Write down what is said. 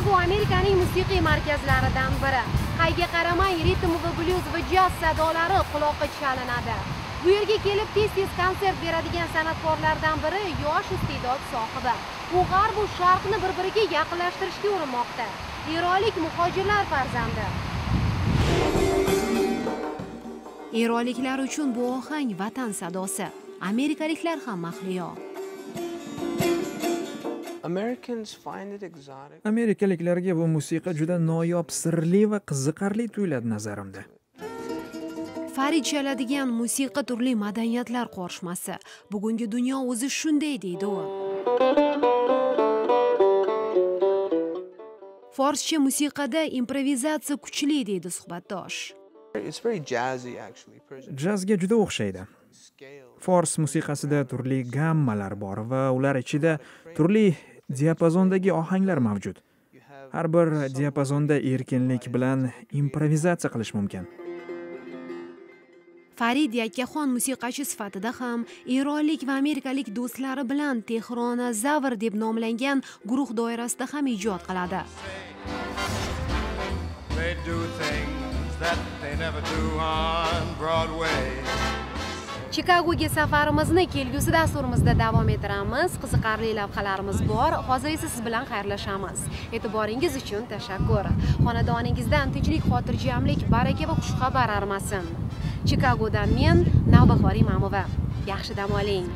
Chikago Amerikaning musiqiy markazlaridan biri. Qayga qaramang, ritm va blyuz va jaz sadolari quloqqa chalinadi. Bu yerga kelib tez-tez konsert beradigan san'atkorlardan biri yosh iste'dod sohibi. U g'arb va sharqni bir-biriga yaqinlashtirishga urinmoqda. Eronlik muhojirlar farzandi. Eronliklar uchun bu ohang vatan sadosi. Amerikaliklar ham mahliyo. Amerikaliklarga bu musiqa juda noyob, sirli va qiziqarli tuyuladi nazarimda. Farid chaladigan musiqa turli madaniyatlar qorishmasi. Bugungi dunyo o'zi shunday deydi u. Forscha musiqada improvizatsiya kuchli deydi suhbatdosh. Jazga juda o'xshaydi. Fors musiqasida turli gammalar bor va ular ichida turli diapazondagi ohanglar mavjud. Har bir diapazonda erkinlik bilan improvizatsiya qilish mumkin. Farid yakkaxon musiqachi sifatida ham eronlik va amerikalik do'stlari bilan Tehrona Zavr deb nomlangan guruh doirasida ham ijod qiladi. Chikagoga safarimizni kelgusi dasturimizda davom ettiramiz. Qiziqarli lavhalarimiz bor. Hozir esa siz bilan xayrlashamiz. E'tiboringiz uchun tashakkur. Xonadoningizdan tinchlik, xotirjamlik, baraka va xushxabar armasin. Chikagodan men Navbahor Imamova. Yaxshi dam oling.